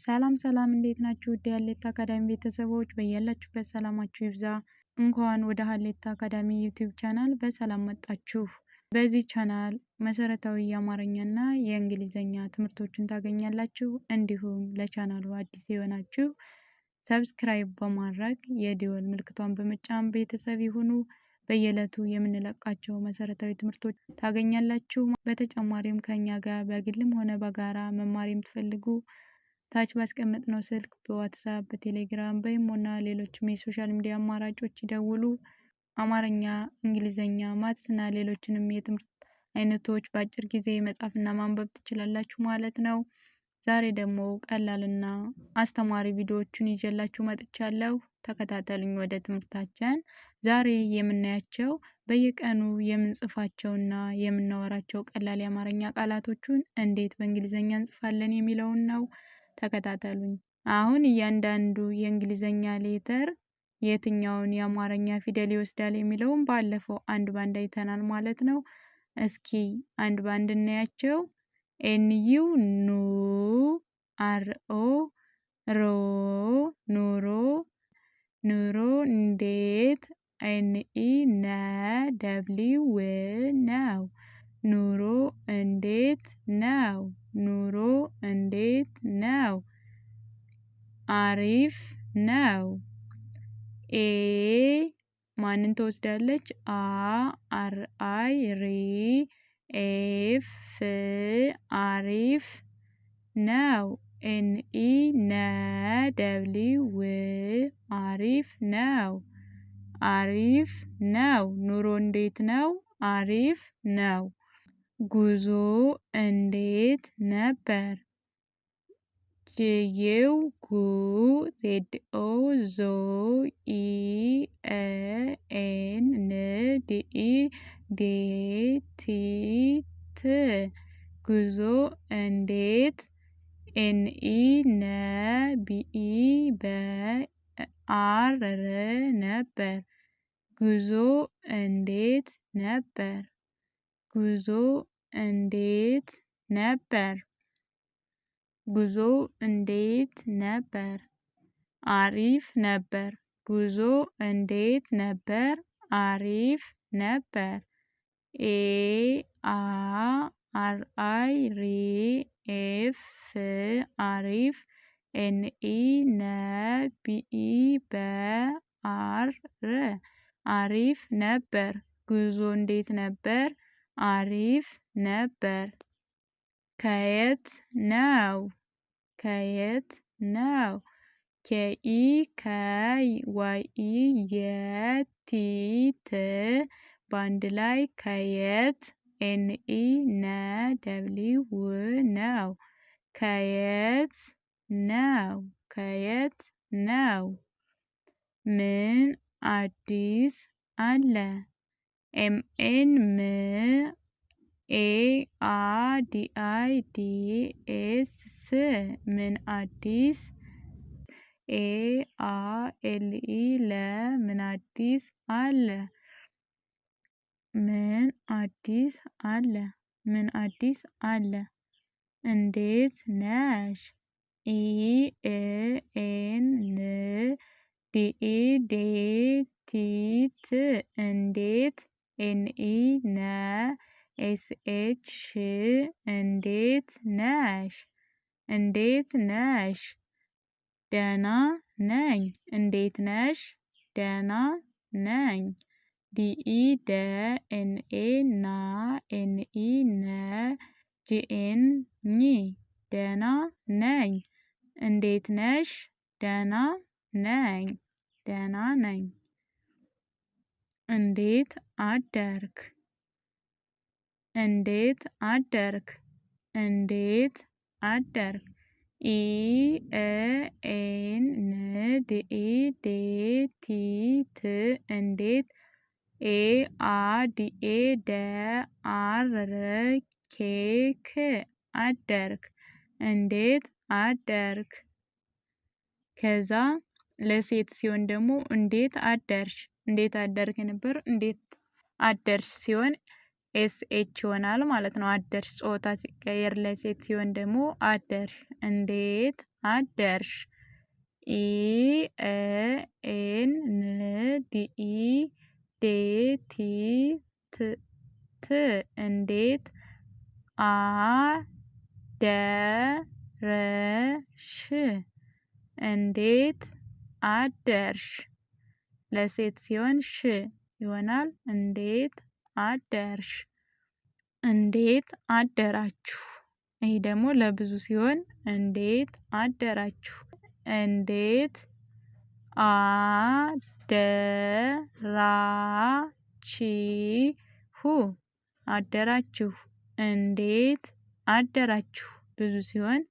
ሰላም ሰላም፣ እንዴት ናችሁ? ውድ የሀሌታ አካዳሚ ቤተሰቦች በያላችሁበት ሰላማችሁ ይብዛ። እንኳን ወደ ሀሌታ አካዳሚ ዩቲዩብ ቻናል በሰላም መጣችሁ። በዚህ ቻናል መሰረታዊ የአማርኛና የእንግሊዝኛ ትምህርቶችን ታገኛላችሁ። እንዲሁም ለቻናሉ አዲስ የሆናችሁ subscribe በማድረግ የደወል ምልክቷን በመጫን ቤተሰብ ይሁኑ። በየዕለቱ የምንለቃቸው መሰረታዊ ትምህርቶች ታገኛላችሁ። በተጨማሪም ከኛ ጋር በግልም ሆነ በጋራ መማር የምትፈልጉ ታች ባስቀመጥነው ስልክ በዋትሳፕ፣ በቴሌግራም፣ በኢሞና ሌሎችም የ social media አማራጮች ይደውሉ። አማርኛ፣ እንግሊዝኛ፣ maths እና ሌሎችንም የትምህርት አይነቶች በአጭር ጊዜ መጻፍና ማንበብ ትችላላችሁ ማለት ነው። ዛሬ ደግሞ ቀላልና አስተማሪ ቪዲዮዎችን ይዤላችሁ መጥቻለሁ። ተከታተሉኝ ወደ ትምህርታችን። ዛሬ የምናያቸው በየቀኑ የምንጽፋቸውና የምናወራቸው ቀላል የአማርኛ ቃላቶችን እንዴት በእንግሊዝኛ እንጽፋለን የሚለውን ነው። ተከታተሉኝ። አሁን እያንዳንዱ የእንግሊዝኛ letter የትኛውን የአማርኛ ፊደል ይወስዳል የሚለውን ባለፈው አንድ ባንድ አይተናል ማለት ነው። እስኪ አንድ ባንድ እናያቸው። NU ኑ፣ RO ሮ፣ ኑሮ፣ ኑሮ እንዴት፣ NE ነ፣ W ነው። ኑሮ እንዴት ነው? ኑሮ እንዴት ነው? አሪፍ ነው። A ማንን ትወስዳለች? A R I ሪ F አሪፍ ነው። N E ነ W አሪፍ ነው። አሪፍ ነው። ኑሮ እንዴት ነው? አሪፍ ነው። ጉዞ እንዴት ነበር? G U ጉ Z O ዞ E N N D E ዴ T ት ጉዞ እንዴት N E ነ B E በ R ር ነበር። ጉዞ እንዴት ነበር? ጉዞ እንዴት ነበር? ጉዞ እንዴት ነበር? አሪፍ ነበር። ጉዞ እንዴት ነበር? አሪፍ ነበር። A አ R I ሪ F አሪፍ N E ነ B E በ R ር አሪፍ ነበር። ጉዞ እንዴት ነበር? አሪፍ ነበር። ከየት ነው? ከየት ነው? K E ከ Y E የ T ት በአንድ ላይ ከየት N E ነ W ነው። ከየት ነው? ከየት ነው? ምን አዲስ አለ? M N ም A አ D I D S ስ ምን አዲስ A አ L E ለ ምን አዲስ አለ? ምን አዲስ አለ? ምን አዲስ አለ? እንዴት ነሽ? E እ N ን D E ዴ T ት እንዴት N E ነ S H ሽ እንዴት ነሽ? እንዴት ነሽ? ደህና ነኝ። እንዴት ነሽ? ደህና ነኝ። D E ደ N A ና N E ነ G N ኝ ደህና ነኝ። እንዴት ነሽ? ደህና ነኝ። ደህና ነኝ። እንዴት አደርክ? እንዴት አደርክ? እንዴት አደርክ? E እ N ን D E ዴ T ት እንዴት A አ D A ደ R ር K ክ አደርክ። እንዴት አደርክ? ከዛ ለሴት ሲሆን ደግሞ እንዴት አደርሽ፣ እንዴት አደርክ ነበር። እንዴት አደርሽ ሲሆን S H ይሆናል ማለት ነው። አደርሽ ጾታ ሲቀየር ለሴት ሲሆን ደግሞ አደርሽ። እንዴት አደርሽ? ኢ እ ኤን ን ዲ ኢ ዴ ቲ ት ት እንዴት አ ደ ረ ሽ እንዴት አደርሽ? ለሴት ሲሆን ሽ ይሆናል። እንዴት አደርሽ? እንዴት አደራችሁ? ይህ ደግሞ ለብዙ ሲሆን እንዴት አደራችሁ? እንዴት አደራችሁ? አደራችሁ። እንዴት አደራችሁ? ብዙ ሲሆን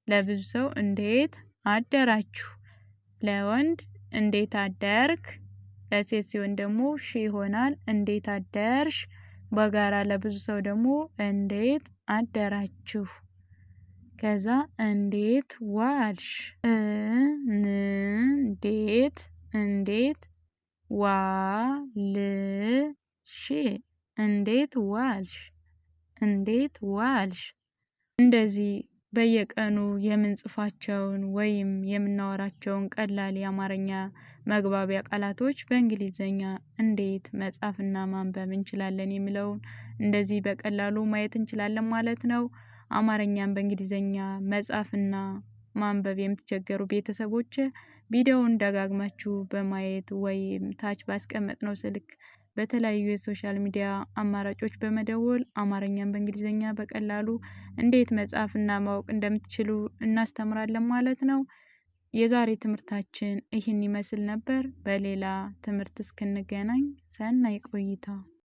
ለብዙ ሰው እንዴት አደራችሁ። ለወንድ እንዴት አደርክ፣ ለሴት ሲሆን ደግሞ ሺ ይሆናል። እንዴት አደርሽ። በጋራ ለብዙ ሰው ደግሞ እንዴት አደራችሁ። ከዛ እንዴት ዋልሽ። እንዴት እንዴት ዋልሽ እንዴት ዋልሽ እንዴት ዋልሽ። እንደዚህ በየቀኑ የምንጽፋቸውን ወይም የምናወራቸውን ቀላል የአማርኛ መግባቢያ ቃላቶች በእንግሊዘኛ እንዴት መጻፍና ማንበብ እንችላለን የሚለውን እንደዚህ በቀላሉ ማየት እንችላለን ማለት ነው። አማርኛን በእንግሊዘኛ መጻፍና ማንበብ የምትቸገሩ ቤተሰቦች ቪዲዮውን ደጋግማችሁ በማየት ወይም ታች ባስቀመጥነው ስልክ በተለያዩ የ social media አማራጮች በመደወል አማርኛን በእንግሊዘኛ በቀላሉ እንዴት መጻፍና ማወቅ እንደምትችሉ እናስተምራለን ማለት ነው። የዛሬ ትምህርታችን ይህን ይመስል ነበር። በሌላ ትምህርት እስክንገናኝ ሰናይ ቆይታ።